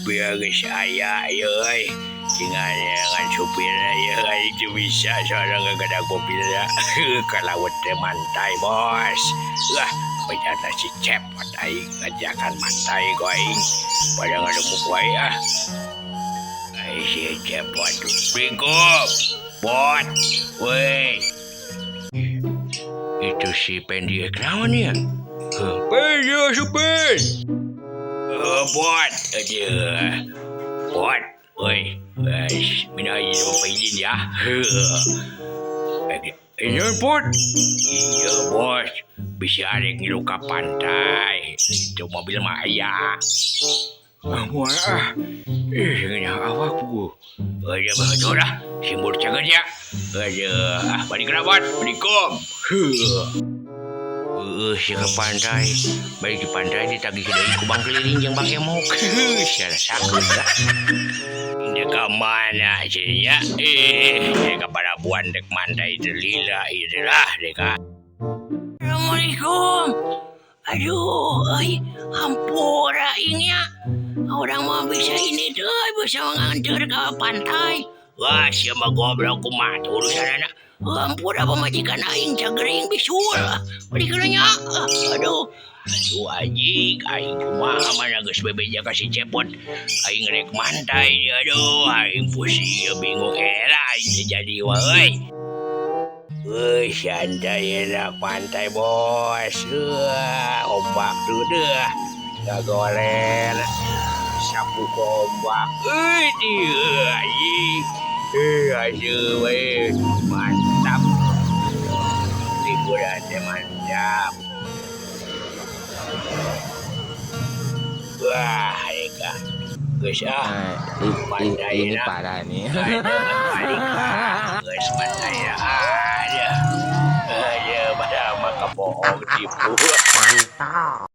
Mobil geus aya ieu euy. Tinggal neangan supirna ieu, aing teu bisa soalna ngagedag mobilna. Ka laut teh mantai, Bos. Wah, bejana si Cepot aing ngajakan mantai ku aing. Pada ngademuk wae ah. Ai si Cepot. Assalamualaikum. Bot. Woi. Itu si Pendi naon ya? Heh, ya supir. Eh, bot. Aduh. Bot. Woi. Guys, minta izin apa izin ya. Eh, ini bot. Iya, Bos. Bisa arek ngilu ka pantai. Itu mobil mah aya. Ah, moal ah. Ih, ngeunah awak ku. Aja betul dah. Simbur caget ya. Aja, ah, balik kerabat. Assalamualaikum. Huh. Heeh, sia ke pantai. Balik di pantai ditagih deui ku Bang Keliling jeung Bang Emok. Sia sakit lah. Dek ka mana sih ya? Eh, dek ka palabuhan dek mantai teu lila ieu lah dek ka. Assalamualaikum. Aduh, euy, hampura aing ya. Orang mah bisa ini tuh, bisa nganter ke pantai. Wah, sia mah goblok, kumaha tuh urusanana. Hampura, pamajikan aing cagering bisul. Balik nya. Aduh. Aduh anjing, aing kumaha mana geus bebeja ka si Cepot. Aing rek mantai, aduh, aing pusing bingung era aing teh jadi wae. Euy, santai enak pantai, Bos. Wah, ombak tuh deh. Ngagolen. Sapu ke ombak. Euy, dia anjing. Eh, aduh, we. Mantap. Liburan teh mantap. Wah, Eka. Geus ah. Nah, Pantai ini lah. Parah nih. Balik ah. Geus pantai ada. Ada pada mah kabohong tipu. Mantap.